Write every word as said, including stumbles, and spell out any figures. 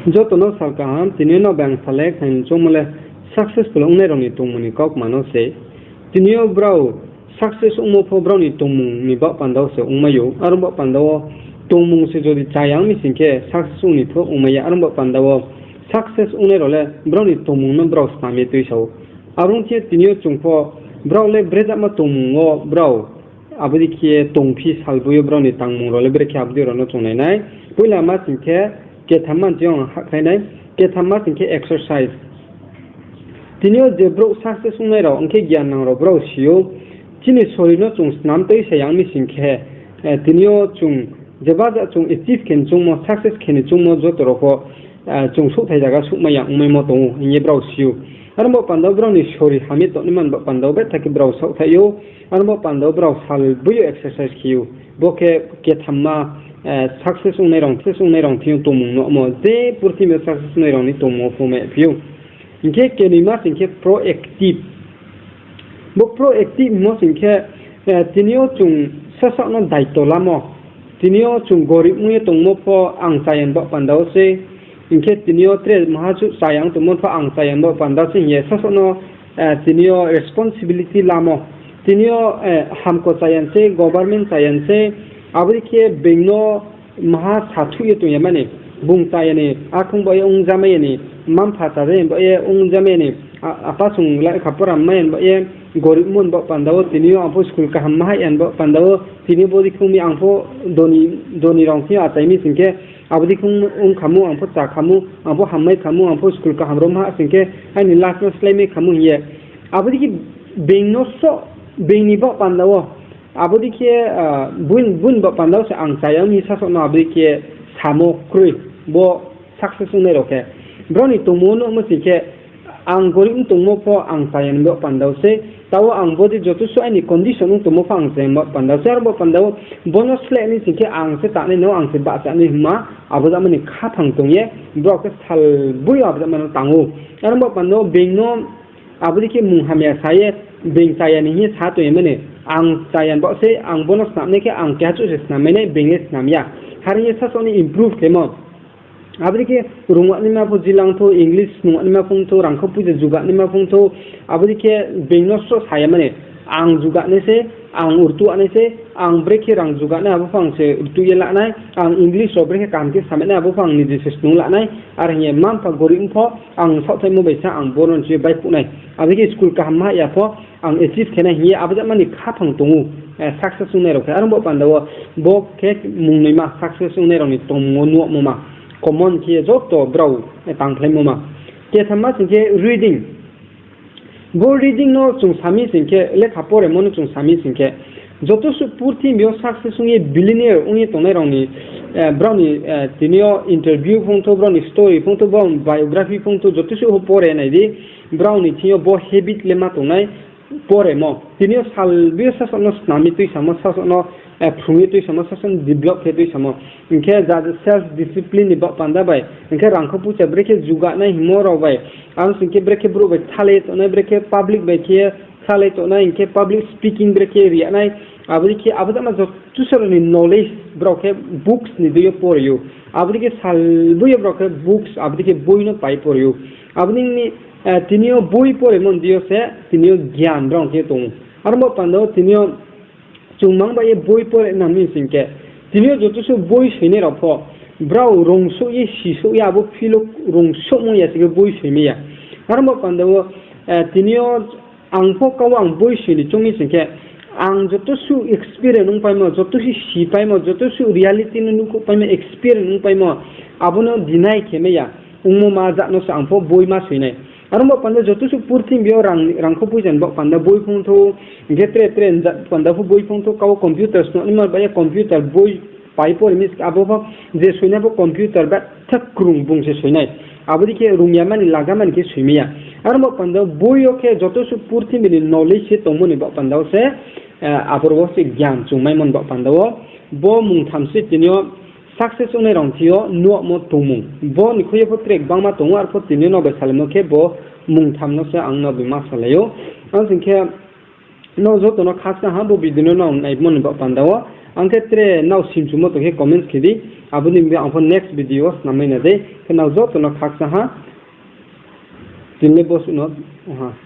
Joto no sal kaham, tini yo no bang salai khnai ni choungmo le successful ongnai rao ni tongmung ni kaukma no se. Tini yo brao success ongmo pho brao ni tongmung ni baoh panda wo se ongmai ou. Aro baoh panda wo tongmung se jodi chaya ong mi sing khe success ong ni pho ongmai ya. Aro baoh panda wo success ongnai rao le brao ni tongmung no brao snam ye tuisa ou. Aro ong khe tini yo chung pho brao le brezama tongmung wo brao abo dei khe tongphi salboi yo brao ni tangmung rao le brekhe abo dei rao no chung nai nai. Poila ma sing khe, kethamma ni ching yo ang hahkhlai nai, kethamma sing khe exercise. Tini yo je brouh success ongnai rao, ong khe gyan nang rao brao si ou, chini sori no chung snam tuisa ya ong mi sing khe, tini yo chung jeba ja chung achieve khe ni choungmo, success khe ni choungmo joto rao pho chung souhthai zaga souhmai ya ongmaimo tong ou hing ye brao si ou. Aro baoh panda wo brao ni sori ham ye tongnaima ni baoh panda wo betha khe brao saohthaih ou. Aro baoh panda wo brao salboi yo exercise khe ou. Bo khe kethamma, success ongnai rao thing yo tongmung nuhmo, je purthimbi yo success ongnai rao ni tongmung wo pho maiphi ou. Hing khe kenoima sing khe proactive. Bo proactive hingmo sing khe, tini yo chung sasaoh no daito lamo. Tini yo chung gorib ong ye tongmo pho ang chaya ni baoh panda wo se. Hing khe tini yo tre maha suh chaya ong tongmo pho ang chaya ni baoh panda wo se hing ye sasaoh no tini yo responsibility lamo. Tini yo hamko chaya ni se, government chaya ni se, abo dei khe being no maha sathuh ye tong ya mani, bung chaya ni, akhong baoh ye ongjamai ya ni, mma-mpha chajai ni baoh ye ongjamai ya ni, apa song lekha pora mai ya ni baoh ye, gorib mo ni baoh panda wo, tini yo ang pho school kaham ma hah ya ni baoh panda wo, tini yo bo dei khe ong mi ang pho doni rao thing yo achai mi sing khe, abo dei khe ong khamu, ang pho chá khamu, ang pho hammai khamu, ang pho school kaham rao ma hah sing khe, aini life no sláimai khamu hing ye. Abo dei khe being no so, being ni baoh panda wo, abo dei khe, bo ni baoh panda wo se ang chaya ong mi sasaoh no abo dei khe samo kroi, bo success ongnai rao khe. Brao ni tongmung wo nuhmo sing khe, ang gorib ong tongmo pho ang chaya ni baoh panda wo se, taoh ang bo dei joto suh aini condition ong tongmo pho ang chaya ni baoh panda wo se, aro baoh panda wo bo no sleh ni sing khe ang se tangnai no, ang se bahcha nai hingma, abo jama ni khaphang tong ye, brao khe salboi yo abo jama no tang ou. Aro baoh panda wo being no abo dei khe mung hamya sa ye, being chaya ni hing ye sa tong ya mani, ang chaya ni baoh se, ang bo no snam nai khe ang keha chouh se snam mai nai, being le snam ya. Are hing ye sasaoh ni improve khemo. Abo dei khe rungwanaima pho jilang thou, English nungwanaima phung thou, rangkho poicha juga naima phung thou, abo dei khe being no sroh sa ya mani, ang juga nai se, ang rtuh nai se, ang brekhe rang juga nai abo pho ang se rtuh ye la nai, ang English rao brekhe kaham khe samai nai abo pho ang nije se snung la nai, are hing ye mma-mpha gorib ong pho ang saohthaihmo bai sa ang bo no nching ye baihkhouh nai. Abo dei khe school kaham ma hah ya pho ang achieve khe nai hing ye abo jama ni khaphang tong ou, success ongnai rao khe. Aro baoh panda wo bo khe mungnoima success ongnai rao ni tongmung wo nuhmo ma. Common khe ye joto brao tangphlaimo ma. Kethamma sing khe reading. Bo reading no chung sa mi sing khe, lekha poremo no chung sa mi sing khe, joto suh purthimbi yo success ong ye billionaire ong ye tongnai rao ni, brao ni, tini yo interview phung thou, brao ni story phung thou, brao ni biography phung thou, joto suh pho pore nai di, brao ni thing yo bo habit le ma tongnai, poremo. Tini yo salboi yo sasaoh no snam ye tuisamo, sasaoh no phrung ye tuisamo, sasaoh no develop khe tuisamo. Hing khe ja self discipline ni baoh panda bai, hing khe rangkho poicha brekhe juga nai hingmo rao bai, aro sing khe brekhe brouh bai kthalai tongnai, brekhe public bai khe kthalai tongnai, hing khe public speaking brekhe ri ya nai, abo dei khe abo jama joto sal ni knowledge brao khe books ni dei yo pore ou. Abo dei khe salboi yo brao khe books, abo dei khe boi no pai pore ou. Abo ni, tini yo boi poremo ni dei yo se, tini yo gyan brao khe tong ou. Aro baoh panda wo tini yo chung mang bai ye boi pore nang mi sing khe, tini yo joto suh boi soinai rao pho, brao rungsouh ye, sisouh ye, abo field wo rungsouhmo ya se khe boi soimai ya. Aro baoh panda wo, tini yo ang pho kau ang boi soi ni choung mi sing khe, ang joto suh experience ongpaimo, joto suh sipaimo, joto suh reality no nuhkhouhpaimo, experience ongpaimo, abo no deny khe mai ya. Ongmo ma jat no se ang pho boi ma soi nai. Aro baoh panda joto suh purthimbi yo rangkho poicha ni baoh panda boi phung thou, hing khe tre tre jat panda pho boi phung thou, kau computer snung naima bai ye computer boi pai pore mi abo pho, je soinai pho computer betha krung bung se soinai. Abo dei khe rung ya mani, laga mani khe soimai ya. Aro baoh panda boi yo khe joto suh purthimbi ni knowledge se tongmo ni baoh panda wo se, aboro wo se gyan chung maimo ni baoh panda wo. Bo mungtham se tini yo success ongnai rao thing yo nuhmo tongmung. Bo ni khui ye pho tre gbangma tong ou, arpho tini yo no bai salaimo khe bo mungtham no se ang no bai ma salai ou. Ang sing khe, no joto no khakchang ha bo video no nang naimo ni baoh panda wo. Ang khe tre nrao simchumo tong khe comments khe di, abo ni bini ang pho next video wo snam mai na dei. Khe nrao joto no khakchang ha, tini le bo suh no, ha.